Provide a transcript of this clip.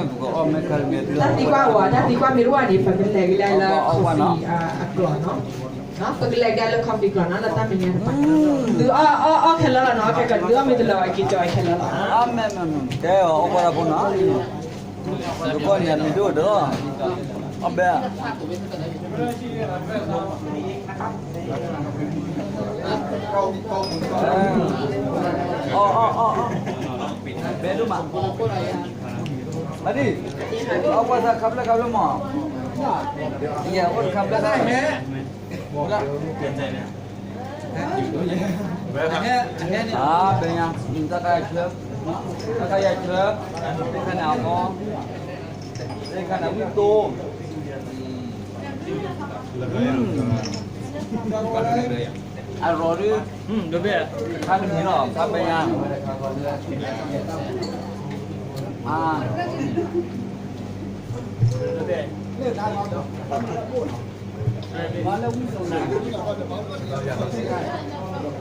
တၢ်သံကွၢ်ဝဲ, တၢ်သံကွၢ်မ့ၢ်တအိၣ်န့ၣ် ပကလဲၤကဒါလၢ coffee အကျိာ်နီၤ, ပကလဲၤကဒါလၢ coffee ကျိာ်နီၤ, လၢတၢ်မဲာ်ညါတဖၣ်, သုအီၣ်အီၣ်ခဲလၢာ်လီၤနီၤ, ခဲကီးသုအီၣ်မ့ၢ်တလၢာ်ဘၣ် က့ၤကၠီခဲလၢာ်လီၤ, ကဲအီၣ်ကွၢ်တၢ်ဖိနီၤ, တကီၢ်န့ၣ်အမံၤဒိၣ်ဒီး, အီၣ်ဘဲ အီၣ်အီၣ်အီၣ်အီၣ်, ဘဲဒိၣ်မး, အဒံၣ်, အီၣ်ကွၢ်သးခါဖျၢၣ်ခါဖျၢၣ်မး, ယဲၢ်အိၣ်တခါဖျၢၣ်ခါဖျၢၣ်, အဘဲညါ, တၢ်ခါယၤဆှၢ, တၢ်ခါယၤဆှၢ, တၢ်ခါန့ၣ်အီၣ်, တၢ်ခါန့ၣ်ဝံၣ်တိ, အရိဒု, ခါတမံၤလီၤ ခါဘဲညါ, အ, မၤလၢဝံၣ်တိန့ၣ်